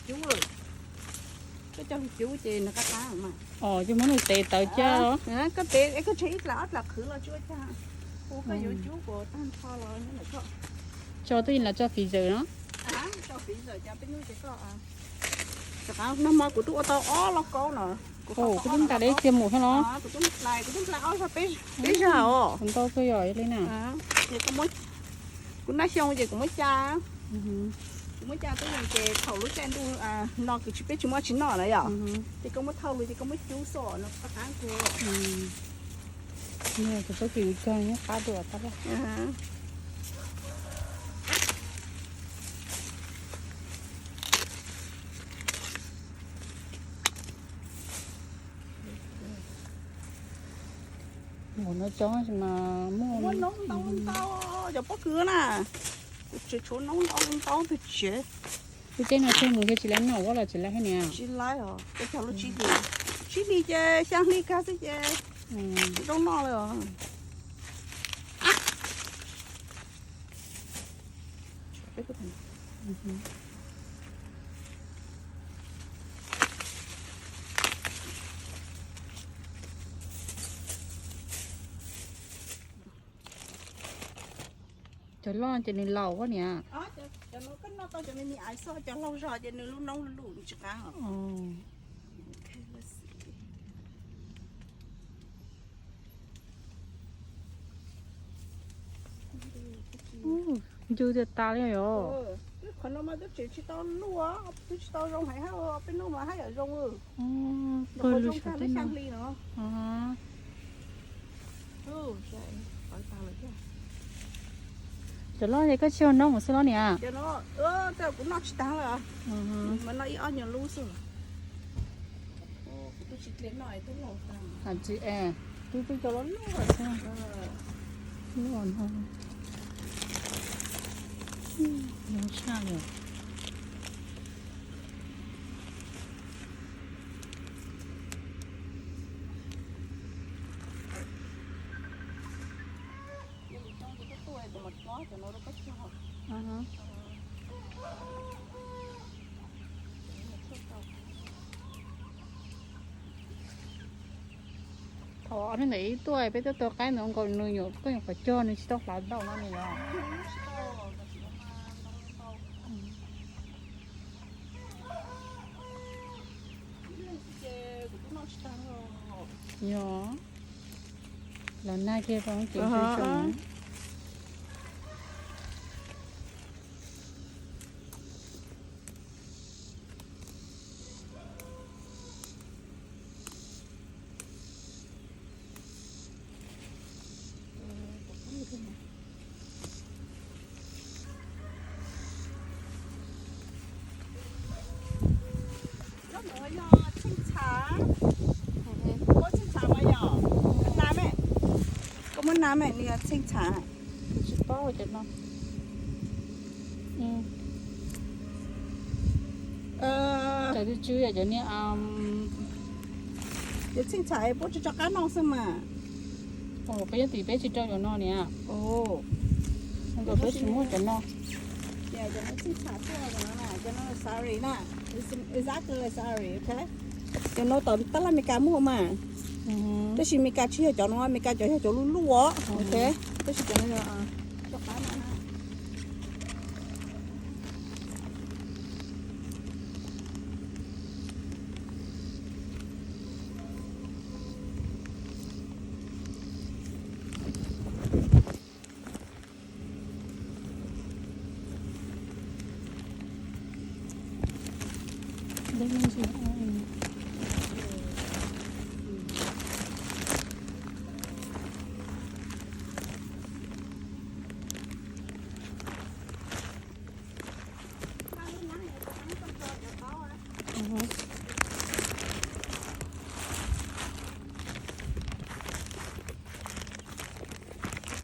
Cub, koj cog lug cub ces nws qab qab mas. Os, ces muab nws tev tawv caj. Koj tev es koj tseg ib dlaim ob dlaim qhwv los tsis ua cas. Ua koj yuav cub kom tag nrho los koj tso twb yeej los tso fiv zawm no. Tso fiv zawm ces peb hnub ces koj, rov qab nag hmo kuv twb ua tau ob lauj kaub no. Kuv twb nqa deb txiag mus thiab los? Kuv twb nqa, kuv twb nqa ob zog peb zog os. Kuv ntau kawg yom, yog li na. Kuv nab xyoo ces kuv muab ca, kuv muab ca twb yeej ces thaum lub caij ntuj no kuv tsis, peb tsis muaj tsis noj na yom. Ces koj muab thauj lug ces koj muab cub xwb no qab qab kawg. Kuv txoj kev cog nyob qab dua tag lawm. Mus no coob mas muaj noob ntau ntau, cov pob kws na, kuv tseem tshuav noob ntau ntau tus tsev. Tus tej no tseg mus ces tsis laib noj ua los tsis laib thiab niam? Tsis laib os, cog lub tsib hlis, tsib hlis ces xya hli kag xwb ces zoo noj lawm os. Cov loj ces nws laus ua niam. Cov no koj noj tau cov me me aiv xwb, cov laug zog ces nws lub noob lub lub tsis qab. Ncw tiag tas li yom. Qhov no mas twb tseem tsis tau luaj, twb tsis tau zoo heev, peb hnub mas haj yam zoo. Pawg lug xya hli no. Cov loj ces koj tsis yog noob mus xwb los niam? Kuv noj tsis tag lawm, mas noj ib ob nyuag lub xwb. Kuv twb tsis tle noj, twb laus tag. Twb twb cov loj loj xwb. Loj no, loj tshaj li. Thaum ob hnub ntawd ib tuaj peb tuaj tau qaib ntawd nkaus nws nyuam, koj nyuam qhuav cog nws tsis tau hlav ntau no nws yog. Yog, los nag kiag rau ceev zoo. Yog txheej txha, muab txheej txha mas yog, na me, koj muab na me, nws yog txheej txha. Tsis paub cov no. Cov tsw tsw yog cov niag, cov txheej txha puab tso tso qab noj xwb mas. Peb nyob tim peb tsis rau cov no niam. Nkawd peb tsis muaj cov no. Cov no txheej txha xwb, cov no na, cov no sorry na, exactly sorry, ok. Cov no tom tab laj Meskas muaj mas, tab sis Meskas tsis yog cov no, Meskas cov yog cov luj luj os, ok. Tab sis cov no yog cov qab no na.